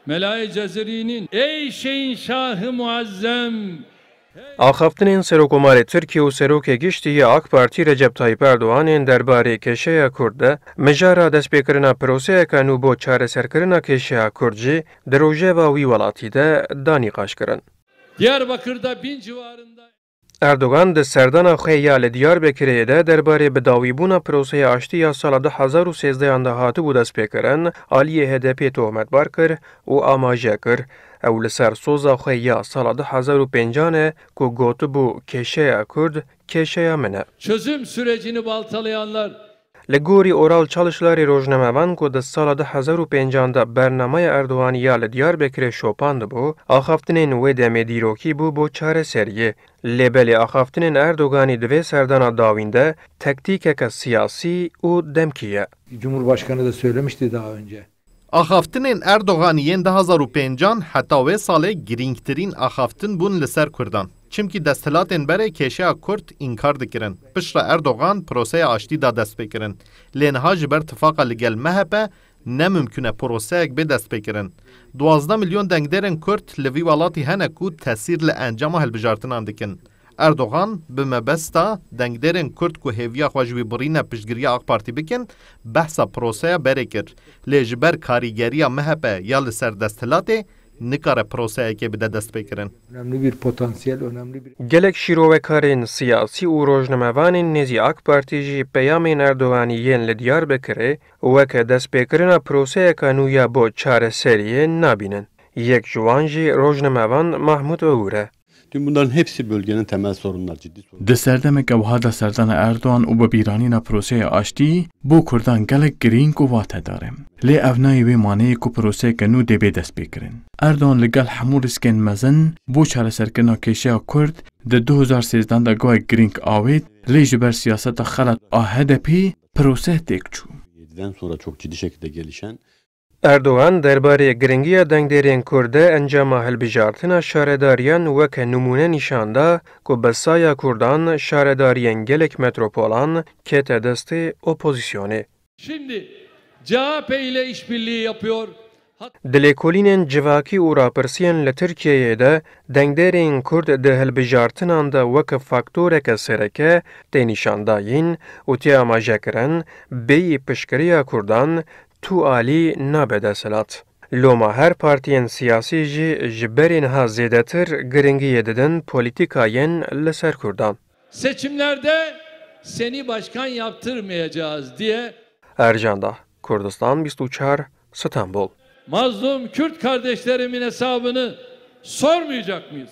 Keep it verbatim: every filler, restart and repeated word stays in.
Melayê Cezirînîn, ey Şehinşahı Muazzem! Axaftinên Serokomarê Tirkiye û Serokê Giştî yê AK Partî Recep Tayyip Erdogan ên derbarê kêşeya Kurd de, mijara destpêkirina proseyeke nû bo çareserkirina kêşeya Kurd jî di rojeva wî welatî de da nîqaş kirin. Diyarbakır'da bin civarında Erdogan di serdana xwe ya li Diyarbekirê de derbarê bidawîbûna proseya aştî ya sala du hezar û sêzdehan de hatibû destpêkirin, aliyê H D P tohmetbar kir û amaje kir, ew li ser soza xwe ya sala du hezar û pêncan e ku gotibû kêşeya Kurd kêşeya min e. Çözüm sürecini baltalayanlar Li gorî Oral Çalışlarê rojnamevan ku di sala du hezar û pêncan de bernameya Erdoganî ya li Diyarbekirê şopandibû, axaftinên wê demê dîrokî bû bo çareseriyê. Lê belê axaftinên Erdoganî di vê serdana dawîn de tektîkeke siyasî û demkî ye. Cumhurbaşkanı da söylemişti daha önce. Axaftinên Erdoganî yên du hezar û pêncan heta wê salê girîngtirîn axaftin bûn li ser Kurdan. Çimkî desthilatên berê kêşeya Kurd înkar dikirin. Piştre Erdogan proseya aştî da destpêkirin. Lê niha ji ber tifaqa li gel M H P ne mimkun e proseyek bê destpêkirin. Duwazdeh milyon dengdêrên Kurd li vî welatî hene ku tesîr li encama hilbijartinan dikin. Erdogan bi mebesta dengdêrên Kurd ku hêviya xwe ji wî birîne piştgiriya AK Partî bikin, behsa proseya berê kir. Lê ji ber karîgeriya M H P ya li ser desthilatê, nikare proseyekê bide destpêkirin. Önemli bir potansiyel, önemli bir Gelek şîrovekarên siyasî û rojnamevanên nêzî AK Partî jî peyamên Erdoganî yên li Diyarbekirê weke destpêkirina proseyeka nû ya bo çareseriyê nabînin. Yek ji wan jî rojnamevan Mahmut Ogur e. Tüm bunların hepsi bölgenin temel sorunlar, ciddi sorunlar. Di serdemeke wiha de serdana Erdogan û bibîranîna proseya aştî bo Kurdan gelek girîng û watedar e. Lê ev nayê wê maneyê ku proseyeke nû dê bê destpêkirin. Erdogan li gel hemû rîskên mezin bo çareserkirina kêşeya Kurd di du hezar sêzdeh de gavek girîng avêt, lê ji ber siyaseta xelat a H D P proseh têk çû. Yediden sonra çok ciddi şekilde gelişen Erdogan derbarê giringiya dengdêrên Kurd de encama hilbijartina şaredariyan weke nimûne nîşan da ku bi saya Kurdan şaredariyên gelek metropolan kete destê opozisyonê. Şimdi C H P ile işbirliği yapıyor. Di lêkolînên civakî û rapirsiyên li Tirkiyeyê de dengdêrên Kurd di hilbijartinan de weke faktoreke sereke tê nîşandayîn û tê amajekirin, bêyî piştgiriya Kurdan tu alî nabe desthilat. Loma her partiyên siyasî jî ji berê niha zêdetir giringiyê didin polîtîkayên li ser Kurdan. Seçimlerde seni başkan yaptırmayacağız diye Ercan Dağ, Kurdistan bîst û çar, Stenbol. mazlum Kürt kardeşlerimin hesabını sormayacak mıyız?